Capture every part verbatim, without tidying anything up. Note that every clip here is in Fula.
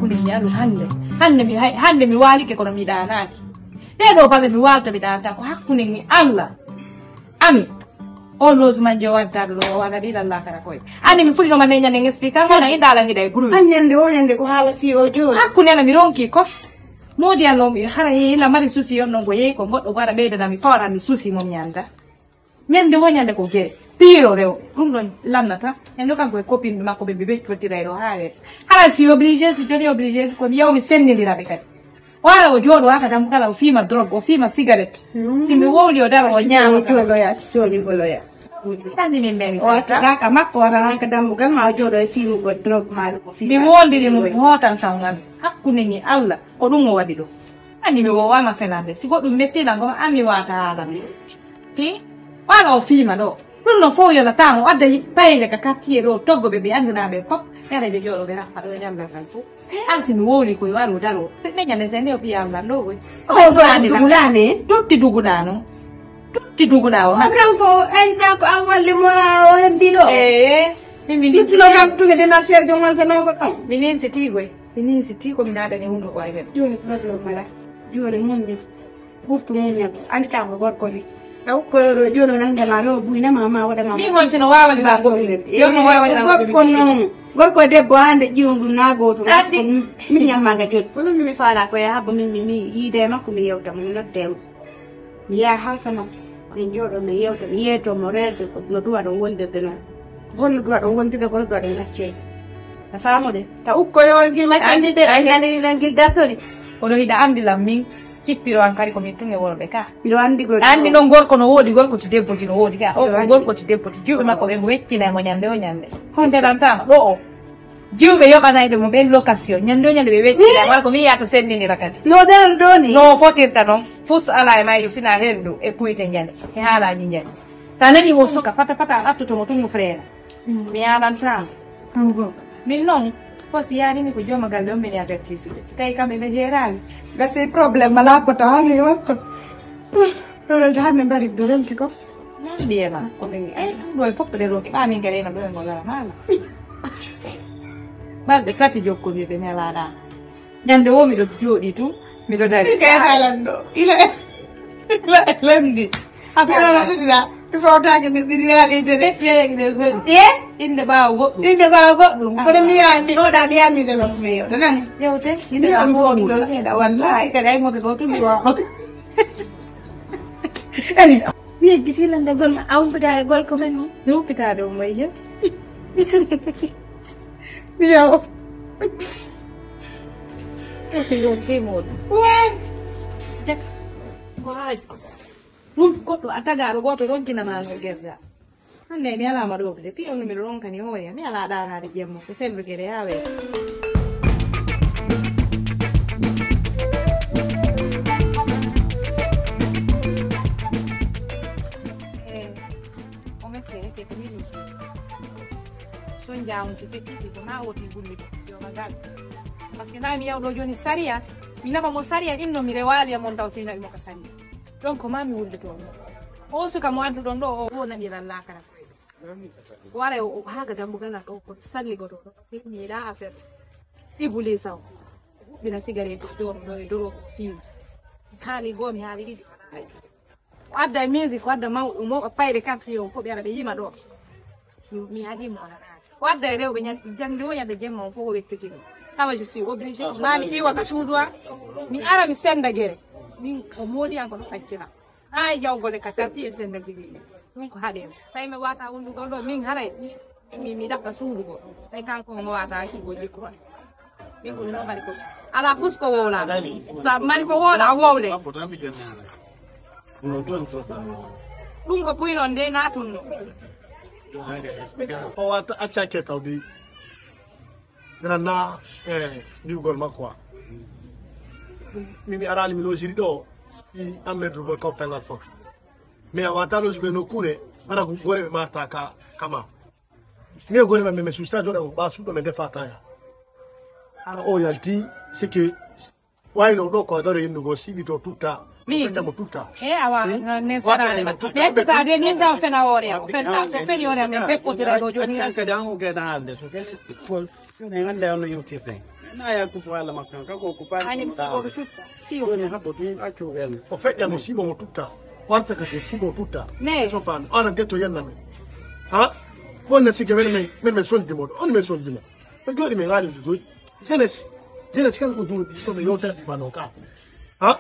Min ñalu hannde. Hannde mi hay-, hannde mi waalike kono mi ɗaanaaki. Ɗee ɗoo balɗe mi waalta mi ɗaanata ko hakkunde mi Allah. Ami. O logement je waddata ɗo, o waɗa ɗi lalla kara koye. Anndi mi fuɗɗinooma nde ñande explication, na inda ala ngiɗa e groupe. An ñande o ñande ko haala fii o jooni. Hakkunde na mi ronki kof. Moodi Allah o mi hara he ila mari souci on non ko yehi ko goɗɗo ko waɗa ɓeydana mi fawra mi souci mo mi ñanda. Ñande o ñande ko gere. Piiro rew. Ɗum ɗon lannata. En ɗo kanko e copine makko ɓe ɓe ɓe tottira e ɗo haa weeta. Hara si obligé, si joni obligé, ko mi yaw mi senndindira ɓe kadi. O ara o jooɗo haa ka dammugal, o fiima drogue, o fiima cigarette. Si mi wowli o daro o ñaama. O jooɗoya, jooɗi boloya. Ɗanni min mbeni. O wattata ka makko, o ara haa ka dammugal ma, o jooɗo e fiimugol drogue ma, ko fiima. Mi wondiri mo, mi hootan sawŋal. Hakkunde ni Allah, ko ɗum o waɗi ɗo. Anndi mi wowaama fenande. Si goɗɗum mestiɗan ko an mi waata haala mi. Ti? O ara o fiima ɗo. Ɗum no fof yonata mo, adda payle ka quartier ɗo, toggo ɓe ɓe annduɗaa ɓe fof. Ɓe ara ɓe jooɗo ɓe rappa ɗo e ñamre tan fof. An si mi wowli koye waɗo daro. Si ɓe ñande sen o piya am lan ɗo koy. O gorko dugulaani. Totti duguɗaa noon. Totti duguɗaa o. O kanko anta ko an walli mo o hendi ɗo. Ee. Min mi linsino kam tuge de marcher jom man sanogo kam. Mi linsiti koy. Mi linsiti ko mi naadani hundo ko ay wen. Jooni problème mala. Jooni mun ni. Ɓurtu muñal, anndi tan ko gorko ni. Taw ko ɗo jooni o nannga ma ɗo, buyna ma, ma waɗa ma. Min on sino waawani ma goɗɗum. Si on no waawani ma goɗɗum. Gorko noon, gorko e debbo hannde ƴiwum ɗum na gootum. Min ñamma nga joni. Kono mi faala ko yaha bo min mi, mi yiide makko mi yewta mo, mi nodde mo. Mi yaha halka makko. Min jooɗo mi yewta, mi yeeto mo reeto ko no duwa ɗo wondirde noon. Ko honno duwa ɗo wondirde, ko honno duwa ɗo accirde. A faamude? Ta ukko yo ngil maccandi de, ay nani ngil dartori. Oɗo hiɗa anndi lam min. Kippiro an kadi ko min tun e worɓe ka. Miɗo anndi gorko. Anndi noon gorko no woodi, gorko ti debbo ti no woodi ka. O ko gorko ti debbo ti. Juuɓe makko ɓe weccina mo ñande o ñande. Honde ɗantama ɗo o. Juuɓe yoɓanayɓe mo ɓen location. Ñande o ñande ɓe weccina. Wala ko mi yiyata senndinira kadi. No dara ɗo ni. No fotirta noon. Fus ala e mayri sina henndu e kuyte ñande. E haalaaji ñande. Sa nani o suka pata pata a attoto mo tun mo frère. Mi yaalantaa. Min noon, ko si yaanimi ko jooma galle on mini avertisude. Si tawi kamɓe ɓe jeeraali. Gasi problème ma lappata haa mi wakko. Ɗoɗo haa mi mbari ɗo ronki kof. Noon mbiye ma, ko min ay ɗum ɗo e fof ɗe ronki ɓa min kadi ena ɗo e ngol ala maala. Balɗe tati jokkondirde mi alaa ɗa. Ñande o miɗo jooɗi tun, miɗo dari. Min kay haalan ɗo. Ila, ila e lanndi. Affaire o sosila. Mi fawtaake mi ɓiri haa inde de. Ye? Inde ɓaawo goɗɗum. Inde ɓaawo goɗɗum. Kono mi yaha mi oɗa mi yaha mi de makko mi yoɗa nani. Yewte, inde ɓaawo goɗɗum. Ɗo seeɗa wallahi. Kadi ay moɓe goɗɗum mi wawa. Ani. Mi yeggiti lande gol ma a umpita e gol ko men. Mi umpita ɗo mo ye. Mi yawo. Ko ɗum ke moɗo. Way. Dek. Ko haaju. Ɗum goɗɗo a tagaaɗo gooto ronkinanaa no gerga. Hannde mi alaama ɗo de, fii on no miɗo ronkani hooya, mi alaa ɗaanaade jemma, ko sellude de yaawe. Eh, o messe, ete ko min. Son jaamu si feƴƴiti ko na woti gulli ko, yo ka gal. Parce que na mi yawɗo jooni sariya, mi naɓa mo sariya, ɗin no mi rewaali e mon taw si mi naɓi mo ka sariya. Donc, ma mi wullito on. O suka mo adduɗon ɗo, o, o naɓiral laakara. Wara o, o, haa ga dambugal ɗo, ko salligoto ɗo. Mi yiɗa affaire. Ibulisa o. Huɓɓina sigaret ɗo, ɗo, ɗo, ɗo, o fiimi. Haali goo, mi haali ɗiɗi. O adda e musique, o adda mawɗo, mawɗo payre quartier o, fof ɓe ara ɓe yima ɗo. Mi haɗi mo. O adda e rewɓe ñande, jannde o ñande jemma on fof o wettiti ɗum. Tawa je suis obligé. Ma mi iwa ka suudu am. Mi ara mi senda gere. Min ko moodi an ko ɗum accira. Haa e jawgole ka tarti en senda gere. Min ko haɗe. Tawi mi wata wondugol ɗo min haray. Mi, mi ɗaɓɓa suudu ko. Tawi kanko mo wata ki go jikko. Min ko ɗum mari ko. Ala fus ko wowla. Sa mari ko wowla, a wowle. Ɗum ko puy noon de natunno. O wata acca ke taw de. Mbiɗa na, eh, ɗiwgol makko wa. Min mi arali mi losiri ɗo. Fi ammerdu mo kawtangal fof. Mais a wata losugo e nokkuure, mbaɗa ko gore ɓe marta ka, kama. Mais gore ɓe men susta joɗa ko ɓa suɗɗo men defa taya. Ara o yalti, c'est que wayno ɗo ko daro yennugo siɓi to tutta. Mi. Tutta mo tutta. E awa, ne fera. Ɓe tutta de min taw fena hoore am. Fen taw so feni hoore am, min peppotira ɗo joni. Kadi an o geda hande, so gesi fol, fene hande on no yewtirte. Na ya kufu ala makkan ka ko kufa. Ani msibo mtutta. Tiyo. Ni hapo tu acho gani. O fedda mo sibo mo tutta. Warta ka sibo tutta. Ne. So fan ana geto yanna me. Ha? Ko na sige men men men son dimo. On men son dimo. Ko jodi me ngani du. Jenes. Jenes kan ko du so me yota di banoka. Ha?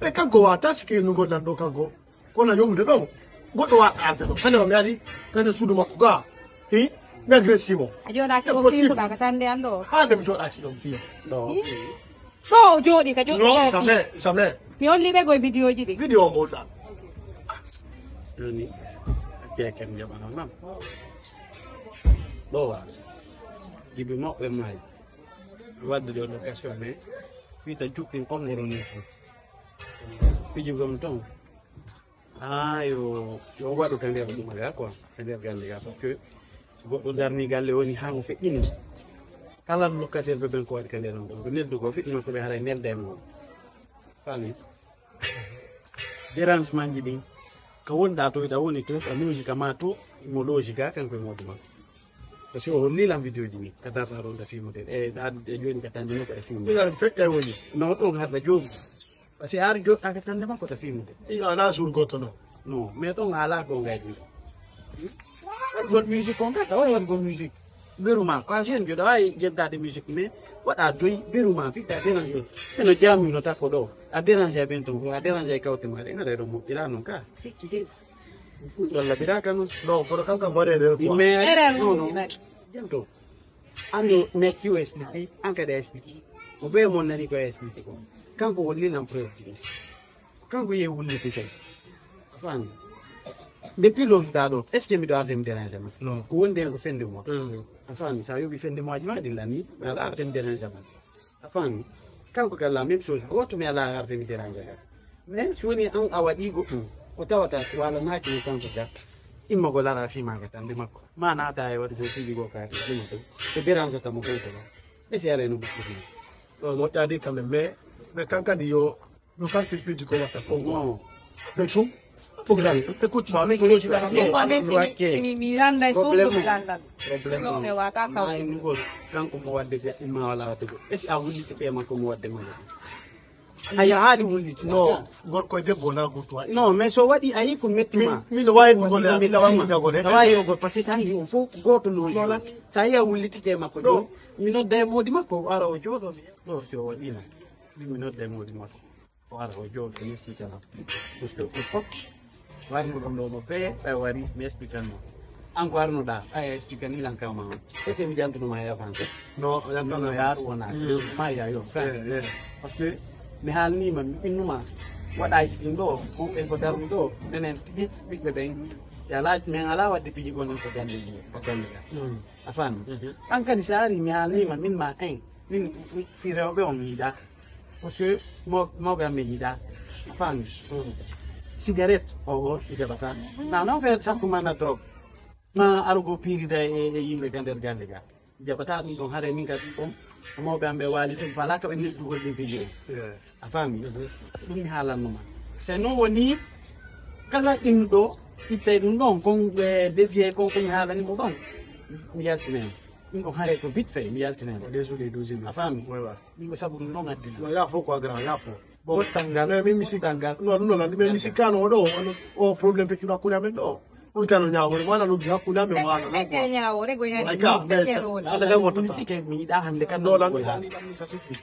E kan ko wata sike nugo nan do kan ko. Kono yomde ɗo goɗɗo waɗa arde ɗo kane o mi ari kane suudu makko ga. Hi mi agresi mo. A jooɗaaki ɗo fiimuɗa ka tande an ɗo. Haa nde mi jooɗaaki ɗo mi fiya. Ɗo. Ɗo o jooɗi ka jooɗi. Non, jamais, jamais. Mi holli ɓe koye vidéo ji ɗi. Vidéo mo ɗa. Joni jeeken jaɓano nan. Ɗo wa jibi moɓɓe maayi. Wadde ɗo ɗo question mais fiita juɓɓin konngoro ni. Piji gom ton. Ah, yo yo waɗu ka nder ɗum ga quoi, ka nder galle ga, parce que so goɗɗo darni galle woni haa mo feƴƴini. Kala locataire ɓe ɓen ko waɗi ka nder ɗum ɗo neldu ko feƴƴino ko ɓe haray nelda e mum. Fami. Dérangement ji ɗin ko wonɗa to ita woni to a logique ma to mo logique ga kanko e modi ma. Parce que o holli lan vidéo ji ni ka dasa ɗon ta fimude e da e joni ka tandi no ko e fimude. Feƴƴa woni. No ɗon harda joni. Parce que hari joɗɗaka tande makko ta fimude. I ala sur goto no. No mais ton ala ko ngay du. Got musique on ka tawa got musique. Beruma ko a jeune joɗa ay jeddade musique mais waɗa doy beruma fitta dérange. Eno jamu no tako ɗo a dérange ben ton a dérange kawte ma de ngada ɗo mo ila non ka. Sikki de. Walla bira kan. No ko kan kan bare de. Mais erreur no no. Jento. Andu nekki o expliqué an kadi a expliqué o ɓe mon nani ko expliqué ko kanko won linan preuve ji. Kanko yehi wulliti kay a faami. Depuis loftuɗa ɗo est ce que miɗo arde mi dérange ma? Non. Ko wonde hen ko fende mo a faami sa yoɓi fende moaji ma ɗi lanni mi ala arde mi dérange ma. A faami. Kanko kala même chose goto mi ala arde mi dérange ma. Mais so woni an a waɗi goɗɗum ko tawata walanaaki mo kanko ga immagol ara fimaga tan nde makko ma naata e waɗugol piiji goo kaati ɗuma ɗum ko dérange tamo kanko ga. E si alay no ɓuɓɓuɗi ɗo moƴƴaade quand même mais mais kankadi yo yo kanko piiji ko watta ko non. Ɓe tum programme ɓe kuccima min ko yosi ɗaɗa mi mi randa e soɗo mi randa ɗum e wata kawte kanko mo wadde imma wala wadde ko est ce que a wulliti ɓe makko mo wadde ma a yahaali wulliti no gorko e debbo na gurtu waɗi non mais so waɗi a yi ko mettuma min wawi ɗugol a wawi yogol par ce que tan on fof goto loji sa yi a wullitike makko ɗo mi nodda e modi makko o ara o jooɗo mi ɗo si o waɗima min mi nodda e modi makko o ara o jooɗo mi expliqué ma pusto ko fof wari ko ɗum ɗo mo peye ɓay wari mi expliqué ma an ko arnoɗa ay expliqué ni lan kawma on ese mi jantunoma e avance no jantuno yaar wona ma ya yo frère parce que mi haalnima mi innuma waɗaji ɗum ɗo ko ɓen ko darmi ɗo menen tigi ɓiɓɓe ɓen yalaaji men ala wadde piiji gonen ko gande ko gande ga a faami an kadi sa ari mi haalnima min ma en min si rewɓe on yiɗa parce que mawɓe amen yiɗa a faami cigarette o o jaɓata na non fait sakkumana drogue ma arugo pirida e yimɓe ga nder gande ga jaɓata ɗum ɗon haray min kadi ɗum mawɓe am ɓe waali ɗum fala ka ɓe neddugol ɗin piiji ɗum a faami ɗum mi haalannoma c'est non woni kala ɗum ɗo ittay ɗum ɗon kon ɓe dévier kon ko mi haalani mo ɗon mi yaltinen ɗum ɗon haray ko vite fait mi yaltinen a faami ɗum ko sabu ɗum ɗon addina ya fo quoi grand ya fo Bon, tangal. Mais mi musique tangal. Non, non, non, mais musique kan o ɗo o problème feccuɗo hakkunde amen ɗo. On tan o ñaawore wala no hakkunde amen wala. Fecce ñaawore go ñaawore. Ay ka mais ala ga goto. Politique mi yiɗa hande kan. Non, lan mi sa sufi.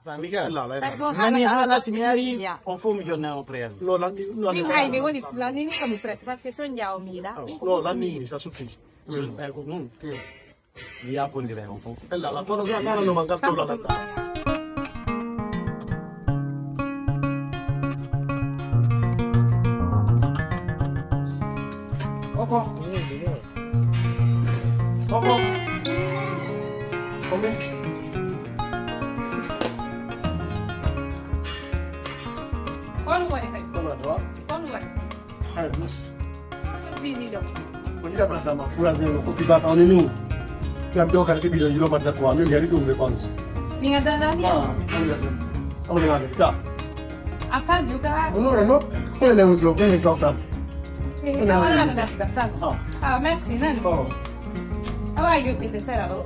Fami ga. Nani hala si mi ari on fo mi jonna on frère. Non, lan mi non. Ni hay mi woni lan ni ko mi prête parce que son jaaw mi yiɗa. Non, lan mi sa sufi. Ay ko non. Yaafondiray on fof. Ella ala kono ga nana no mangal to la. Koko. Koko. Koko. Kono woni kadi. Kono woni. Hay mas. Fini ɗo. Ko jaɓata ma fula de ko ki bata on ni. Ki am doka ke bido yiro mata ko amin yari dum be kon. Mi ga dala mi. Ah, on ya. On ya ta. Afan yuka. No no no. Ele un lo que me toca. Ah, merci nan. Oh. Awa yo pide sera do.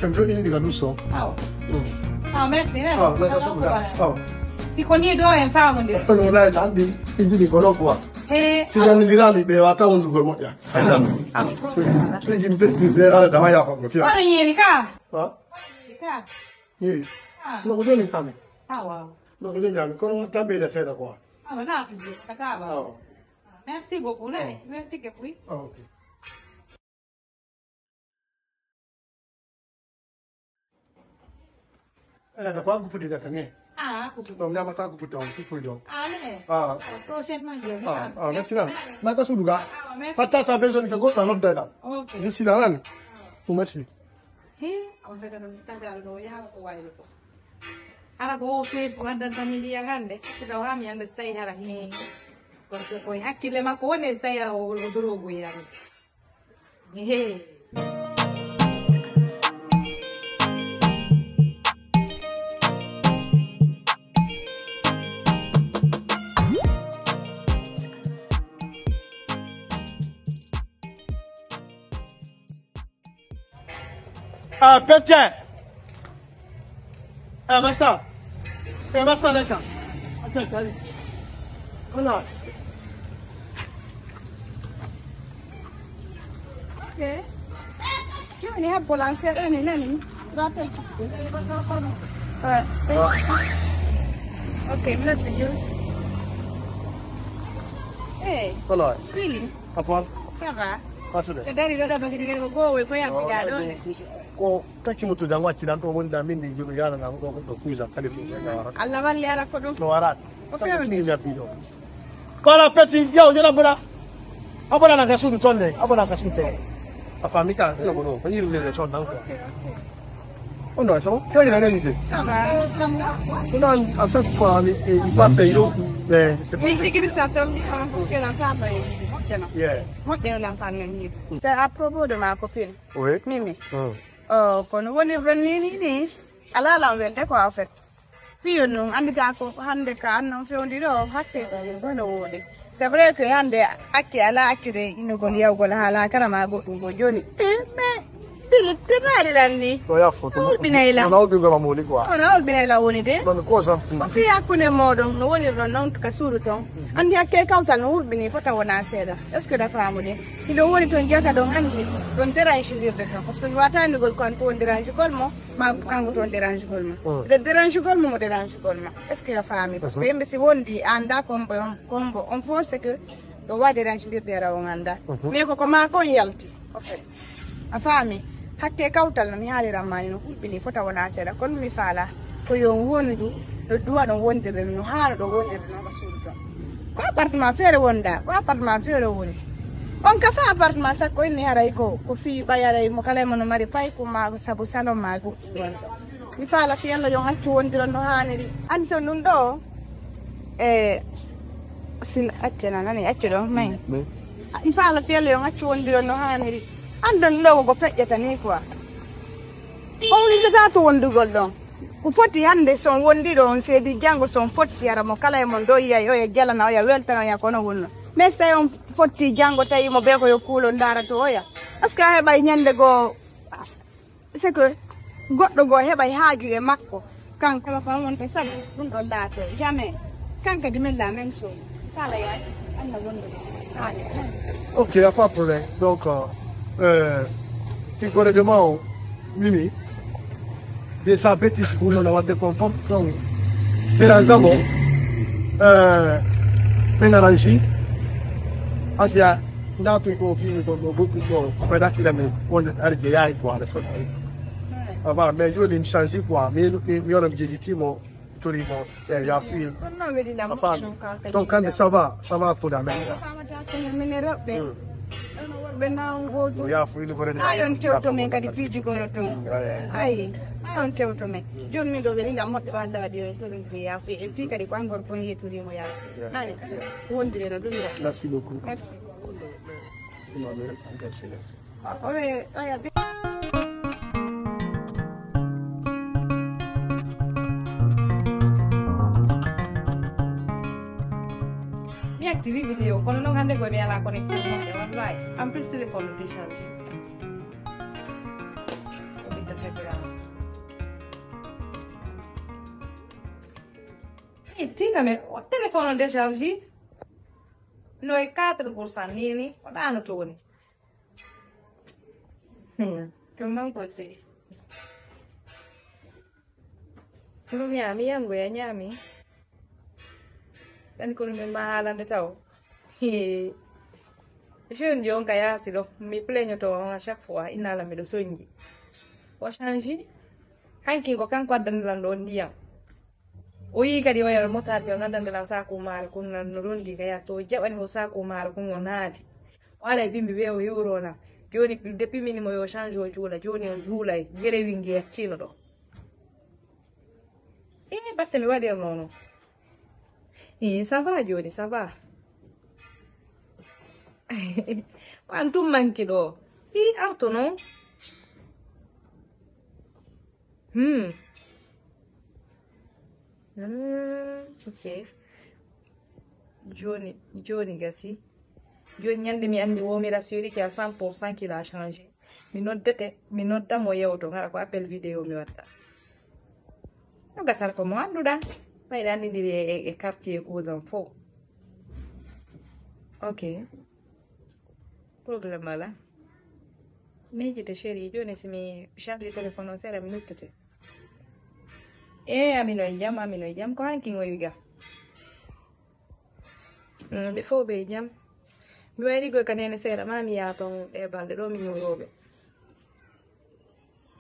Sen joɗɗini ɗi ka douze cents. Awa. Mm. Ah, merci, eh. Awa, mais ka suɓuɗa. Awa. Si ko ni ɗo en faamondira. Kono walayi, tan ɗi, ɗi jini ko ɗo quoi. Eh, si awa. Nanondiraali ɓe wata wondugol moƴƴa. Awa. Ɗi jini se, ɗi ala dama ya faamo, fiya. Kono ñeeri ka? Ha? Ñeeri ka? Ñeeri. Ah. No ko joni sami? Ah, waaw. No ko joni ami, kono tambe da seeɗa quoi. Awa, na fuji, ka tawa. Awa. Merci beaucoup, nani? Awa. Merci beaucoup. Ah, ok. Eh, da kwa kuputi da kane. Ah, kuputi. Ɗo, mi yamata kuputi on, kuputi on. Ah, ne. Ah. Prochainement, je viens. Ah, ah, merci, na. Na ka suɗuga. Ah, merci. Fatta sa besoin ka goɗɗo a nodda ɗam. Ok. Je suis là, nani? Ah. Merci. He, on fait ɗum tagal ɗo, yaha ko waylo ko. Hara ko o fe ko waddanta mi ndiyam hannde. Siɗa o haa mi annda si tawi hara mi. Ko, ko, ko e hakkille makko woni, si tawi hara o, o dorogo yam. He. Ah, Pétien. Eh, Massa. Eh, Massa, leka. Attends, allez. Voilà. Ok. Jooni habbo lan seeɗa ni nani. Rappel. Ouais. Ok, mi noddi jooni. Eh. Voilà. Wili. Afwan. Ça va? Asude. Ko dari ɗo ɗaɓɓa kadi kadi ko gowe ko yamɓe ga ɗo. Ko taxi moto jam wacci nan to woni da min ni jomi yana na ko ko kuisa kali fu ga wara. Allah walli ara ko ɗum. No wara. Ko fewi ni ya bido. Kola peti yo jona bura. Abona na gasu ton ne. Abona gasu ton. A famika no no. Ko yiri le son nan ko. Oh non, ça va? Toi, il a réalisé. Ça va. Non, à chaque fois, il, il va payer. Mais c'est pas... Oui, c'est que ça tombe, hein, parce que la femme, euh, yeah. Moi, je l'ai entendu. C'est à propos de ma copine. Oui. Mimi. Hmm. Oh, kono woni ron ni ni ni. Ala la welde quoi, en fait. Fiyo non, andi ka ko hande ka annon fewndi ɗo, hakke ko no woni. C'est vrai que hande akke ala akkude innugol yawgol haala kala ma goɗɗum ko joni. Eh, mais Philippe, tinaari lan ni. No ya foto. Hulɓinay lan. No hulɓinay lan woni quoi. No hulɓinay lan woni de. Non, ko san. Ko fi hakkunde moɗon no woni ɗon non ka suudu ton. Andi hakke kawtal no hulɓini fota wona seeɗa. Est-ce que da faamude? Hiɗo woni ton jaka ɗon andi ɗon dérange ndirde ton. Parce que mi wata annugol ko an ko woni dérange gol mo. Ma kanko toon dérange gol ma. Mm. Nde dérange gol ma, mo dérange gol ma. Est-ce que a faami? Parce que yimɓe si wondi, a annda kombo on, kombo on fof, c'est que ɗo wa dérange ndirde ara on annda. Mhm. Mais ko, ko ma kon yalti, en fait. A faami? Hakke kawtal no mi haaliran ma ni no hulɓini fota wona seeɗa. Kono mi faala ko yo on wondu no duwa ɗon wondirde no haano ɗo wondirde no ko suudu ton. Ko appartement feere wonda, ko appartement feere woni. On ka fa appartement sakko inni haray ko, ko fii ɓay haray mo kala e mo no mari pay ko ma sabu salon ma go. Mi faala fiyalla yon accu wondiron no haaniri. Andi ton ɗum ɗo, e, sin accana nani accu ɗo, may. Mi faala fiyalla yon accu wondiron no haaniri. Andi ton ɗo ko feƴƴata ni quoi. On liggata to wondugol ɗon. Ko foti hande son wondi ɗo on seedi janngo son fotti ara mo kala e mon ɗo yiya oya jalana oya weltana oya kono wonno. Mais so tawi on fotti janngo tawi mo be ko yo kuulo ndaara to oya. Parce que a heɓay ñande goo C'est que goɗɗo goo heɓay haaju e makko. Kanko kala ko wonta sabu ɗum ɗon laato. Jamais. Kan kadi min la même chose. Kala yaay Allah wonde. Kala. Ok, y a pas de problème. Donc, euh, euh, si goɗɗo ma o mimi, de sa bêtise pour nous avoir de confort. Donc, c'est la zabo. Euh, min arrange. Asiya, nda tun ko fini ko ɗo goɗɗum ɗo ko dakkira men wonde ari je yayi ko ala sota. Avant mais joni mi change quoi mais mi yoro mi jeji timo tori mo se ya fil. Kono welina mo. Afa donc kande ça va, ça va pour la mer. Famata ko min rewɓe. Ɓe nawon gooto. Ya fil ko rede. Ayon tewto men kadi piiji gono ton. Ay, ayon tewto men. Joni min ɗo welina moɗɗo walla waɗi on to min ya fil et puis kadi ko angor kon yeturi mo ya. Ay. Wondire no ɗum ya. Merci beaucoup. Merci. Mi activi video kono non hande ko mi ala connexion mo e wallahi. En plus téléphone déchargé. Tina me téléphone on décharge no e quatre pour cent nini o ɗano toni. Hmm. Ɗum man ko sey. Ɗum ñaami yango ya ñaami. Ɗan kono min ma haalande taw. Jeune jo on ka yaasi ɗo mi pleñoto on à chaque fois innala miɗo soñji. O change. Hankin ko kanko addandilan ɗo ndiyam. O yii kadi oya motard o naddandilan saku maaro kun no rondi ka yaasi o jaɓani o saku maaro kun o naati. O ala e bimbi ɓe o yewronam. Joni depuis minimo yo change o juula joni o juulay. Gerewi ngi yaccino ɗo. Ii batte mi waɗirno no. Ii ça va joni ça va. Ko an tum manki ɗo. Ii arto non. Hmm. Hmm, ok. Joni joni gasi. Joni ñande mi andi wo mi rassurike à cent pour cent qu'il a changé. Mi noddete mi nodda mo yewto ngara ko appel vidéo mi watta. No gasal ko mo annduɗa. Ɓayɗa andidiri e, e quartier cousin fo. Ok. Problème ala. Miijite chéri joni si mi charge téléphone on seeɗa mi noddete. E amino e jam amino e jam ko hanki o wiga. Ɓe fof ɓe e jam. Mi wawi liggoy ka nene seeɗa ma mi yaha toon ɗe balɗe ɗo mi ñoroɓe.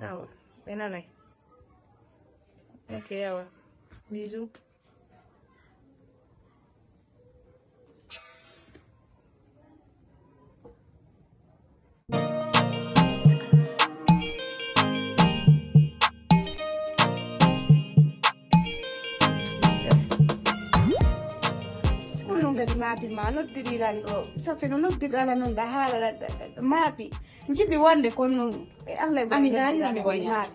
Awa ɓe nanay. Ok awa. Bisou. Ɗum kadi maapi ma noddiriran ɗo safi no noddirala noon ɗa haala maapi jiɗi wonde kono noon e allah ami darino mi wayi han.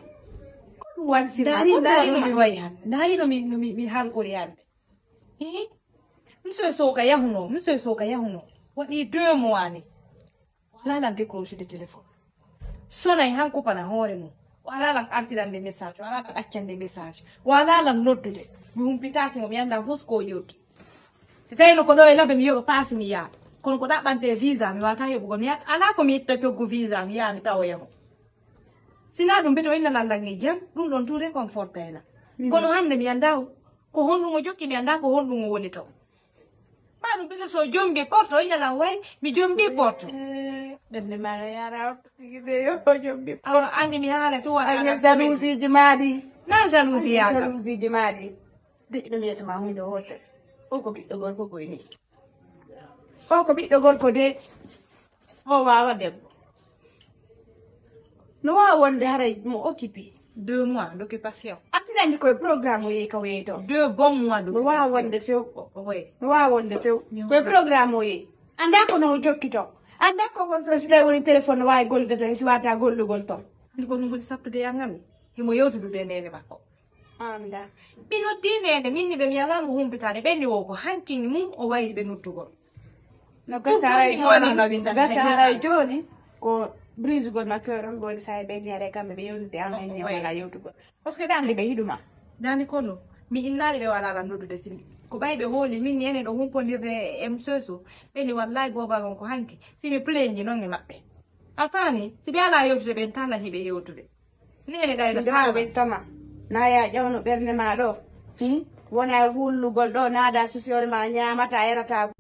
Ko ɗum wansima darino mi wayi han darino mi halkori hande. Monsieur Sow ka yahuno monsieur Sow ka yahuno waɗi deux mois ni. O alaa lan décroche de téléphone. Sonay han kupana hoore mum. O alaa lan artirande message o alaa lan accande message o alaa lan noddude. Mi humpitaaki mo mi annda fof ko jokki. Si tawino ko ɗo e labe mi yoɓa paasi mi yaha. Kono ko ɗaɓɓante visa mi wata yoɓugol mi alaa ko mi itta coggu visa mi yaha mi tawoya mo. Sina ɗum bete o inna lan lan e jam ɗum ɗon tout réconfortayla. Kono hannde mi annda ko honɗum o jokki mi annda ko honɗum o woni taw. Ma ɗum ɓiɗɗo so jombi porto o inana way mi jombi porto. Ɓernde maɗa yara tigi ɓe yo jombi porto. Awa anndi mi haala to waɗa jalousie ji maɗi. Na jalousie yaka jalousie ji maɗi. Deƴɗo mi yetama hunde wotere. O ko ɓiɗɗo gorko koy ni. O ko ɓiɗɗo gorko de. O wawa debbo. No wawa wonde haray mo occupé. Deux mois d'occupation. Attirandi koye programme o yehi ka weyi toon. Deux bons mois d'occupation. No wawa wonde few. Oui. No wawa wonde few. Koye programme o yehi. Anda ko no o jokki toon. Anda ko won toon si tawi woni téléphone no wawi gollude toon si wata gollugol toon. Andi ko ɗum woni sattude e angami. Himo yewtudude e nene makko. Anda. Mi noddi nene minni ɓe mi alamo humpitade ɓenni wo ko hankingi mum o wayri ɓe noddugol. No gasa haray joni gasa haray joni ko brisugol ma kewɗon goni sa e ɓenni haray kamɓe ɓe yewtude an en wala yewtugol. Parce que dande ɓe yiɗuma. Dande kono mi innani ɓe wala lan noddude simi ko ɓay ɓe hooli min ni enen ɗo humpondirde e msesu ɓeni wallahi boba on ko hanki simi pleñji noon e maɓɓe. A faami si ɓe ala yewtude ɓen tala hiɓe yewtude. Nene ɗayno faama ɓe tama. Na ya ƴawno ɓernde ma ɗo. Wona hullugol ɗo naada susiyore ma ñamata yarata.